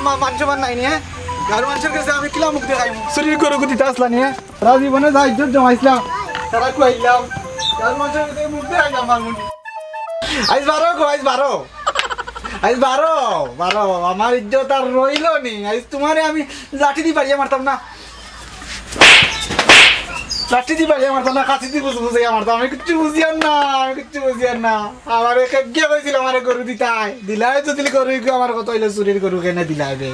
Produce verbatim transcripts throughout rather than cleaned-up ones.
মা-, মান সম্মান নাই নি, হ্যাঁ? গাঁওর মানষর গেছে আমি কিলা মুখ দেখাইমু? চুরির গরু গুতিতা আছলা নি, হ্যাঁ? সারা জীবনে যা ইজ্জত জমাইছলাম, তারা খুয়াইলাম। গাঁওর মানষর গেছে মুখ দেখাইলাম মারমুনি। আইজ বারো গো, আইজ বারো। আইজ বারো, বারো। আমার ইজ্জত আর রইলো নি। আইজ তুমারে আমি লাঠি দি বাড়িয়া মারতাম না। লাঠি দি বাড়িয়া মারতাম না, কাছি দি বুঝ-, বুঝাইয়া মারতাম। আমি কিচ্ছু বুঝিয়ার না, আমি কিচ্ছু বুঝিয়ার না। আমারে কে, কে কইছিল আমারে গরু দিতায়? দিলায় তো দিলি গরু, ইগু আমার কথা অইলো চুরির গরু কেনে দিলায় বে?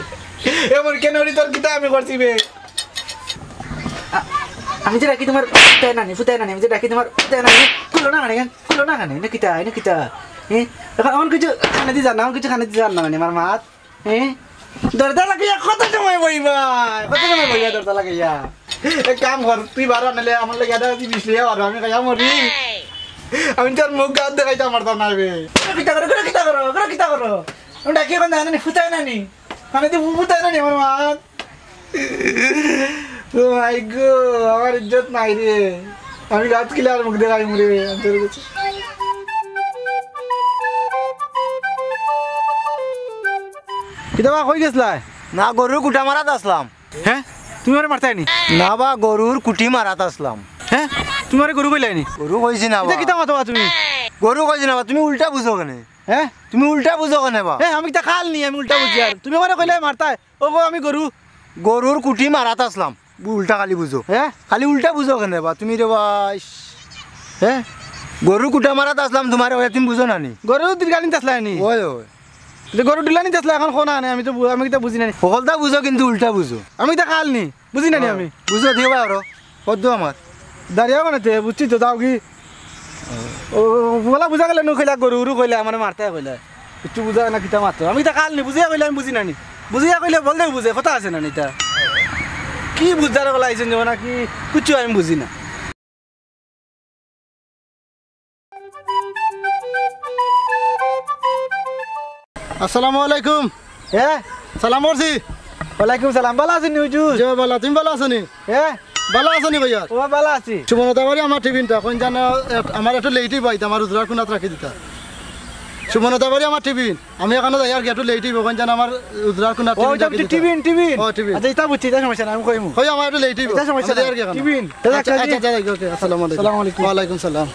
এমন কেনে অইলি তোর কিতা আমি করছি বে? আ-, আমি যে ডাকি তুমার ফুতায় নানি, ফুতায় নানি, আমি যে ডাকি তুমার ফুতায় নানি, খুলো না কেনে, খুলো না কেনে, না কিতা, না কিতা? হ্যাঁ? এখন, এখন কিছু কানে দি যার না, এখন কিছু কানে দি যার না মানে আমার মাত। হ্যাঁ? দরজা লাগাইয়া কত সময় বইবা? কত সময় বইবা দরজা লাগাইয়া? এক কাম কর, তুই বারো, নাইলে আমার লাগি আধা কেজি বিষ লইয়া বারো, আমি খাইয়া মরি। আমি তোর মুখ গাত দেখাইতাম পারতাম না বে। কিতা করো, কিতা করো, কিতা করো? আমি ডাকি এখন জানি, ফুতায় নানি। মানে তুই ফুতায় নানি আমার মাত। ও ভাই গো, আমার ইজ্জত নাই রে। আমি রাত কিলা আর মুখ দেখাই মরে, আমি তোর কাছে। কিতা বা, কই গেছলায়? না, গরুর কুটা মারাত আছলাম। হ্যাঁ? তুমি আমারে মারতায় নি? না বা, গরুর কুটি মারাত আছলাম। হ্যাঁ? তুমি আমারে গরু কইলায় নি? গরু কইছি না বা। কিতা কথা বা তুমি? গরু কইছি না বা, তুমি উল্টা বুঝো কেনে? হ্যাঁ? তুমি উল্টা বুঝো কেনে বা? হ্যাঁ, আমি কিতা খাল নি, আমি উল্টা বুঝিয়ার? তুমি আমারে কইলায় মারতায়। ও গো, আমি গরু। গরুর কুটি মারাত আছলাম। উল্টা খালি বুঝো। হ্যাঁ? খালি উল্টা বুঝো কেনে বা? তুমি রে বা, ইস। হ্যাঁ? গরুর কুটা মারাত আছলাম তুমারে, ওই তুমি বুঝো না নি? গরু দিলগানিত আছলায় নি? ওই, ওই। যে গরু দিলগানিত আছলায়, এখন কও না নি, আমি তো বু-, আমি কিতা বুঝি না নি। হকলতা বুঝো কিন্তু উল্টা বুঝো। আমি কিতা খাল নি, বুঝি না নি হ্যাঁ। আমি। বুঝো দিও বা আরো। কদ্দু আমার। দাঁড়িয়াও কেনে তে, বুঝছি তো, যাও গি। ও, বলা বুঝা গেলে নু কইলা, গরু উরু কইলা, আমারে মারতায় কইলা। কিচ্ছু বুঝা না, কিতা মাত্র। আমি কিতা খাল নি, বুঝিয়া কইলে আমি বুঝি না নি। বুঝিয়া কইলে বলতে বুঝে, কথা আছে না নি তা। কি বুঝার বলা আইছেন যেমন কি, কিচ্ছু আমি বুঝি না। আসসালামু আলাইকুম। হ্যাঁ? সালাম করছি। ওয়ালাইকুম সালাম। ভালা আছইন নি হুজুর? জি, ভালা। তুমি ভালা আছো নি? হ্যাঁ? ভালা আছো নি কইয়ার? ও, ভালা আছি। সুবর্ণতাবাড়ি আমার টিফিনটা, কইন জানো, এ, আমার একটু লেট অইবো আইতে, আমার উজরার কুনাত রাখি দিতা। সুবর্ণতাবাড়ি আমার টিফিন, আমি এখানো যাইয়ার কি একটু লেট অইবো, কইন জানো আমার উজরার কুনাত ও, টিফিন ওইটা রাখি দিতা। Tiffin, tiffin. ও, টিফিন। আচ্ছা, ইটা বুঝছি, ইটা সমস্যা নাই, আমি কইমু। কই আমার একটু লেট অইবো। ইটা সমস্যা আমি নাই। যাইয়ার কি এখানো? টিফিন। আচ্ছা, আচ্ছা, আচ্ছা, আচ্ছা, আচ্ছা, ওকে, আসসালামু আলাইকুম। আসসালামু আলাইকুম। ওয়ালাইকুম সালাম।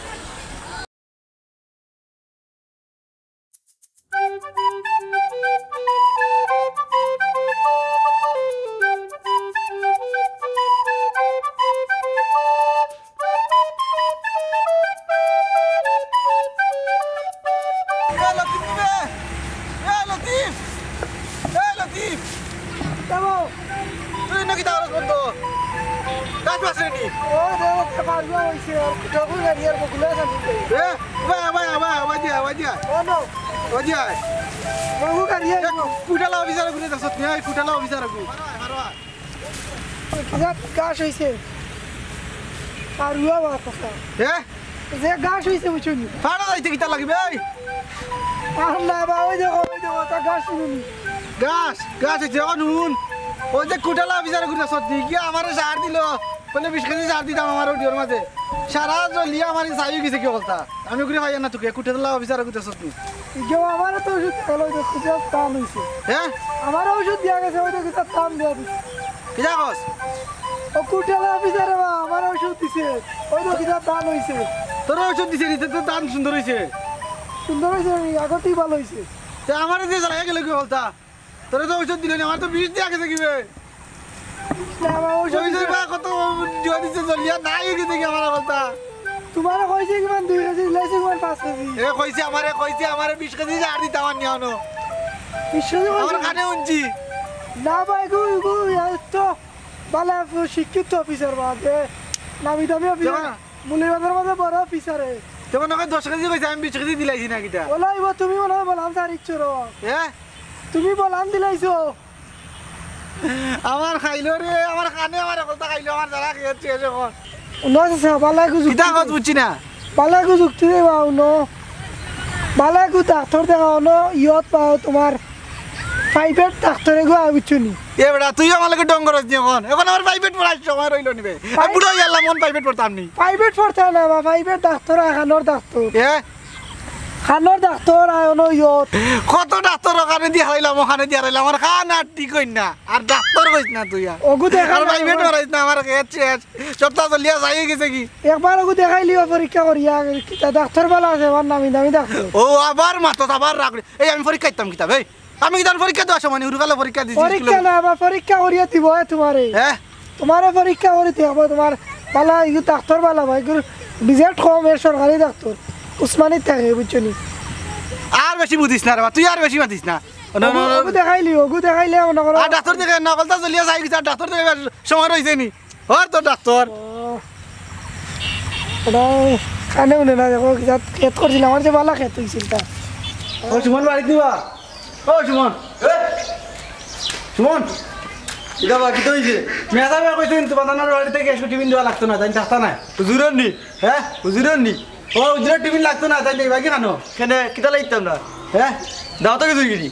এ লতিফ রে! এ লতিফ! এ লতিফ! কেমন? তুই নাকি দাঁড়াস বন্ধ? কাজ পাস নি? ও রে, ও তো পারবো হইছে, আর যখন গাড়ি আর বকুলে আছে, এ, ওবা, ওবা, ওবা, ওবা দিয়া, ওবা দিয়া। ও নো। ওবা দিয়া। বকু গাড়ি আর এ, কুটালা অফিসার গুনে দেখছত নি, এই কুটালা অফিসার গু। কিতা গাছ হইছে? পারুয়া বা কথা। এ? যে গাছ হইছে বুঝছো নি? ফাড়া যাইতে কিতা লাগিবে, এই? আর না বা, ওই দেখো, ওই দেখো, তা গাছ শুনুনি। গাছ, গাছ হইছে, এখন হুন। ওই যে কুটালা অফিসার গুনে দেখছত নি, গিয়া আমারে সার দিল। কইলে বিশ কেজি সার দিতাম আমার অডিওর মাঝে। সারা জ্বলিয়া আমার এই ছাই গেছে কি অবস্থা? আমি ঘুরে ভাই না তোকে, কুটালা অফিসার গুনে দেখছত নি। ইগো আমারে তো ওষুধ খেলো, ওই তো খুব দাম হইছে। হ্যাঁ? আমার ওষুধ দিয়া গেছে, ওই তো কিতা দাম দিয়া দিছে। কিতা কস? ও কুটালা অফিসার বা, আমার ওষুধ দিছে। ওই তো কিতা দাম হইছে। তোর ওষুধ দিছে নি, তোর দাম সুন্দর হইছে। সুন্দর হইছে নি, আগতেই ভালো হইছে। তে আমারে যে জ্বালাইয়া গেল কি বলতা? তোরে তো ওষুধ দিল নি, আমার তো বিষ দিয়া গেছে কি বে? না, আমার ওষুধ ওই যে দিছে। বা কত জোর দিছে, জ্বলিয়া নাই হয়ে গেছে কি আমার বলতা? তোমার কইছে কি মান দুই কেজি, লইছে কি মান পাঁচ কেজি? এ কইছে আমারে, কইছে আমারে বিশ কেজি আর দিতে আমার নিয়ে আনো। বিশ কেজি আমার কইছে? কানে উনছি। না ভাই, গু, গু, এ তো বালা শিক্ষিত অফিসার বাদে। নামি দামি অফিসার। কেমন? মৌলভীবাজার মাঝে বড় অফিসার এ। তেমন ওকে দশ কেজি কইছে, আমি বিশ কেজি দিলাইছি না কিতা? ওলাই বা তুমি মনে হয় বলাম স্যার ইচ্ছুর। এ? তুমি বলাম দিলাইছো। আমার খাইলো রে, আমার কানে আমার কথা খাইলো, আমার যারা খেয়েছে এসে কর। উনো আছে স্যার, বালা একটু যুক্তি কিতা কত দে। বুঝছি না। বালা একটু যুক্তি দে বা উনো। বালা একটু ডাক্তার দেখা উনো, ইয়ত পাও তোমার প্রাইভেট ডাক্তারে গো আই বুঝছো নি? এ বেটা, তুই আমার লগে ডং করস নি এখন? এখন আমার প্রাইভেট পড়ার সময় রইলো নি বে। আমি বুড়া হইয়া আল্লাহ মন প্রাইভেট পড়তাম নি। প্রাইভেট পড়তে না বা, প্রাইভেট ডাক্তার, আখানোর ডাক্তার। এ? কানর ডাক্তর আয় অনো ইয়ত। কত ডাক্তর ওখানে দিয়া হারাইলাম, ওখানে দিয়া হারাইলাম, আমার কান আর ঠিক অইন না। আর ডাক্তর কইস না তুই আর। অগু দেখাই আর না, ভাই, বেট অগু মারাইস না, আমার খেত শেষ। সপ্তাহ চলিয়া যাই গেছে কি? একবার অগু দেখাইলিও পরীক্ষা করিয়া, কিতা ডাক্তর বালা আছে, আমার নামি দামি ডাক্তর। ও আবার মাতত, আবার রাগ। এই আমি পরীক্ষা দিতাম কিতা বে? আমি কিতা পরীক্ষা দেওয়ার সময় নি, হুরুকালে পরীক্ষা দিছি পরীক্ষা স্কুলে। না, আবার পরীক্ষা করিয়া দিব, এ, তোমারে। হ্যাঁ? তোমারে পরীক্ষা করি দিব, তোমার বালা, ইগু ডাক্তর বালা ভাই, ইগুর বিজেট কম, এর সরকারি ডাক্তর। উসমানী থাকে, বুঝছো নি? আর বেশি বুঝিস না রে বা, তুই আর বেশি মাতিস না। অনো, অনো, অনো। অগু দেখাইলি, অগু দেখাইলে মনে করো। আর ডাক্তর দেখে নকলতা চলিয়া যাই গেছে, আর ডাক্তর দেখে সময় রইছে নি। হর তো ডাক্তর। ও, ওটা কানে হুনে না, দেখো, কি জাত খেত করছিল, আমার যে বালা খেত হইছিল তা। ও সুমন, বাড়িত নিবা? ও সুমন। এ? সুমন। কিতা বা, কিতা হইছে? মেধা ভাই কইছে কিন্তু বাদানোর বাড়িতে গ্যাস টিফিন দেওয়া লাগতো না, তাই থাকতা না। হুজুরর নি? হ্যাঁ? হুজুরর নি? ও, হুজুরর টিফিন লাগতো না, তাই নেই, বাকি খানো? কেনে, কিতা লাগতাম না? হ্যাঁ? দাওয়াত গেছো গিরি?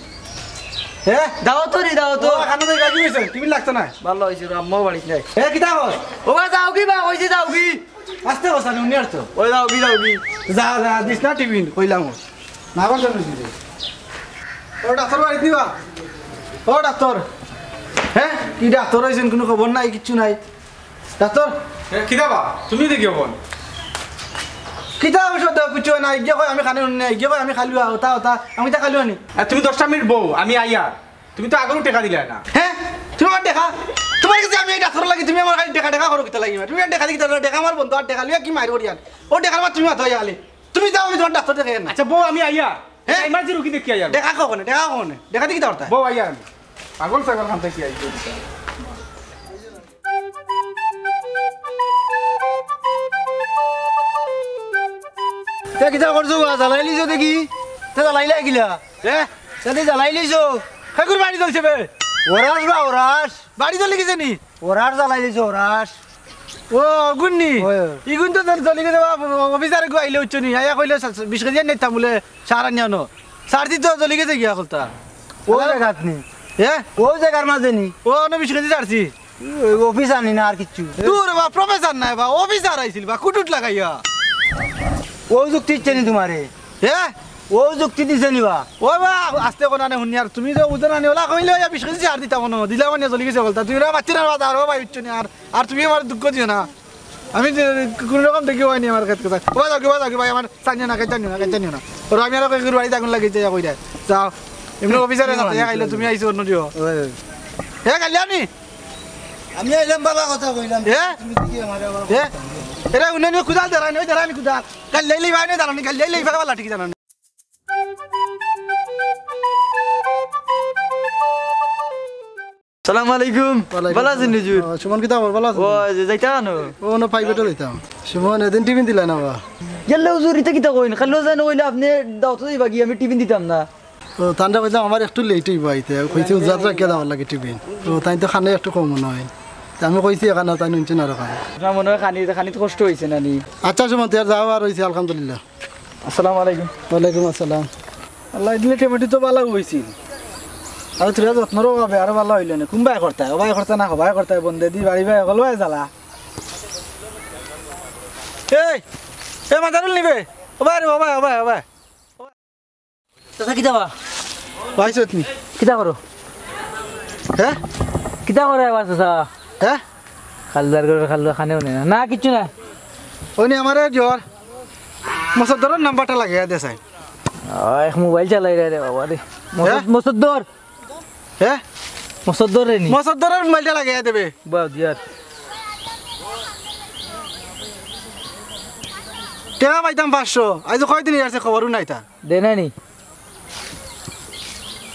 হ্যাঁ? দাওয়াত নি, দাওয়াত। ও, খানো দেই, বাকি হইছে, টিফিন লাগতো না। ভালা হইছে, আম্মাও বাড়িত নাই। এ, কিতা কর? ও বা, যাও কি বা, কইছি যাও কি? আস্তে কথা নি, উনি আর তো। ওই যাও কি, যাও কি? যা, যা, দিস না টিফিন, কইলাম। না, আবার জন্ম দিছে। ও, ডাক্তর বাড়িত নিবা? ও, ডাক্তর। হ্যাঁ? কি ডাক্তর হইছেন, কোনো খবর নাই, কিচ্ছু নাই। ডাক্তর? এ, কিতা বা? তুমি দেখি অখন। কিতা ঔষধ দেও, কিচ্ছু নাই। গিয়ে কয় আমি খানে উন্নে, গিয়ে কয় আমি খালুয়া, ওটা, ওটা। আমি তা খালুয়া নি। আর তুমি দশটা মিনিট বও, আমি আইয়ার। তুমি তো আগেও টেকা দিলায় না। হ্যাঁ? তুমি আমার টেকা? তোমার কাছে আমি এই ডাক্তর লাগি, তুমি আমার খালি টেকা, টেকা করো কিতা লাগি? তুমি আর টেকা দি কিতা, টেকা আমার বন্ধু, আর টেকা লইয়া কি মাইর করি আর? ও টেকার মাত তুমি মাতো খালি। তুমি যাও, আমি তোমার ডাক্তর দেখাই না। আচ্ছা, বও, আমি আইয়ার। হ্যাঁ? Emergency রুগী দেখিয়া আইয়ার। টেকা কখনে, টেকা কখনে? টেকা দি কিতা করতা? বও, আইয়ার আমি। পাগল ছাগল খান থাকি আইছে। তে কিতা করছো বা? জ্বালাইলিছো দেখি। তে জ্বালাইলা কিলা? এ? তে জ্বালাইলিছো। হেগুর বাড়ি জ্বলছে বে। ওরাস বা ওরাস। বাড়ি জ্বলি গেছে নি? ওরাস জ্বালাইলিছো, ওরাস। ও, অগুন নি? ওই, ওই। ইগুন তো জ্বলি গেছে বা, অফিসার এগু আইলে উঠছো নি? আইয়া কইলে, "বিশ কেজি আনিতাম বুলে, সার আনিয়া আনো।" সার দিত জ্বলি গেছে গিয়া কলতা। ও জাগাত নি? এ? ও জাগার মাঝে নি? ও, অনো বিশ কেজি সারছি। ওই অফিস আনি না আর কিচ্ছু। দূর বা, প্রফেসর নায় বা, অফিসার আইছিল বা, কুটুট লাগাইয়া। ও যুক্তি দিছে নি তোমারে? এ? ও যুক্তি দিছে নি বা? ও বা, আস্তে কোনানে হুনি আর তুমি যে বুঝো না নি, ওলা কইলে ওই বিশ কেজি সার দিতাম মনো, দিলাম মানে জ্বলি গেছে বলতা। তুমি ওরা বাচ্চা না বাজার, ও ভাই, উঠছো নি আর, আর তুমি আমার দুঃখ দিও না। আমি যে কোনো রকম দেখি হয়নি আমার খেত কোথায়। ও যাও কি, ও যাও কি ভাই, আমার চানিও না, খাইতে নিও না, খাইতে নিও না। ওরা আমি আর কই বাড়িতে আগুন লাগিয়ে যাই, কই দেয়। যাও। এমনি অফিসারে সাথে খাইলে তুমি আইছো অন্য দিও। ওই, ওই। এ, কালি আমি আমি আইলাম বালা কথা কইলাম। এ? তুমি কি আমারে আবার এ? এরা উন্নয়ন কুদাল ধরানি, ওই ধরানি কুদাল। কাল লেইলি ভাই নয় ধরানি, কাল লেইলি ভাই বালা ঠিক জানানি। সালাম আলাইকুম। ওয়ালাইকুম বালা আছেন সালাম। হুজুর? ও, সুমন, কিতা খবর? বালা আছেন? ও, যে যাইতা আনো? ও, না, প্রাইভেটে যাইতাম। সুমন, এদিন টিফিন দিলা না বা? গেলে হুজুর, ইতা কিতা কইন? খালি যায় না কইলে আপনি দাওয়াত দিবা কি? আমি টিফিন দিতাম না। তো তানরে কইলাম, "আমার একটু লেট অইবো আইতে।" কইছে, "উজাত রাখিয়া যাওয়ার লাগি টিফিন।" তো তাইন তো খানে একটু কম মনে হয়। তো আমি কইছি, "এখানে তাই নুনছে না আর খানে।" আপনার মনে হয় খানি, খানিত কষ্ট হইছে না নি? আচ্ছা, সুমন, তে আর যাও আর হইছে, আলহামদুলিল্লাহ। আসসালামু আলাইকুম। ওয়ালাইকুম আসসালাম। আল্লাহ দিলে টমেটো তো ভালা হইছিল। আর তোরা যত্নর অভাবে আরো ভালা হইল না। কুনবায় করতায়, ওবায় করতায় না, হবায় করতায়, বন্দে দি বাড়ি বায়, হলবায় জ্বালা। এই, এ মাদারুল নিবে। ওবায় রে, ওবায়, ওবায়, ওবায়। চাচা, কিতা বা? ভাই সতনি। কিতা করো? হ্যাঁ? কিতা করো এবার চাচা? হ্যাঁ? খালদার করে খালদার খানে উনে না। না, কিচ্ছু না। ওই নি আমারে জ্বর। মসদ্দরর নাম্বারটা লাগে দে সাইন। আহ, এক মোবাইল চালাই রে, রে বাবা রে। মসদ-, হ্যাঁ? মসদ্দর। হ্যাঁ? মসদ্দর রে নি। মসদ্দরর মোবাইলটা লাগে দেবে। বাহ, দিয়ার। টেকা পাইতাম পাঁচশো। আইজ কয়দিন ইয়ারছে খবরও নাই তা। দে না নি?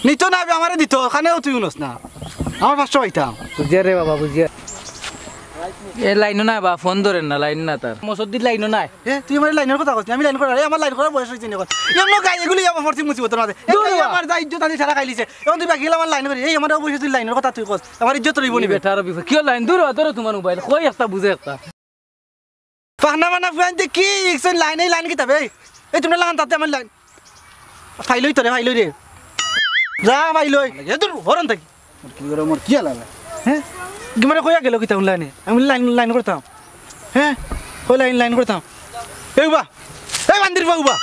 নিত না, আবে আমারে দিত, খানেও তুই উনস না। আমার পাঁচশো পাইতাম। বুঝিয়া রে বাবা, বুঝিয়া। এ লাইনও নাই বা, ফোন ধরেন না, লাইন না তার। মসজিদ লাইনও নাই। এ, তুই আমার লাইনের কথা কস, আমি লাইন করার, এ, আমার লাইন করার বয়স হইছে না এখন। এমন গাই এগুলি আমার ফরসি মুসিবত না দে। এ, দূর এই বা। আমার যা ইজ্জত আনি সারা খাইলিছে। এখন তুই বাকি আমার লাইন করি, এই আমার অবশ্যই তুই লাইনের কথা তুই কস। আমার ইজ্জত রইব নি বে? বেটার বিফ-, কিয় লাইন? দূর হ, ধরো তোমার মোবাইল। কই একটা বুঝে একটা। ফাহনা মানা ফুয়াইনতে কি ইকসন লাইন, এই লাইন কিতা বে? এই তোমরা লাগান তাতে আমার লাইন। ফাইলই তোরে, ফাইলই রে। যা ফাইলই। এ তোর হরন থাকি। মোর কি করে, মোর কি আলাদা? হ্যাঁ? কি মানে কইয়া গেল কিতা লাইনে? আমি লাইন, লাইন করতাম। হ্যাঁ? কই লাইন, লাইন করতাম। এই উবা। এই বান্দির বা উবা।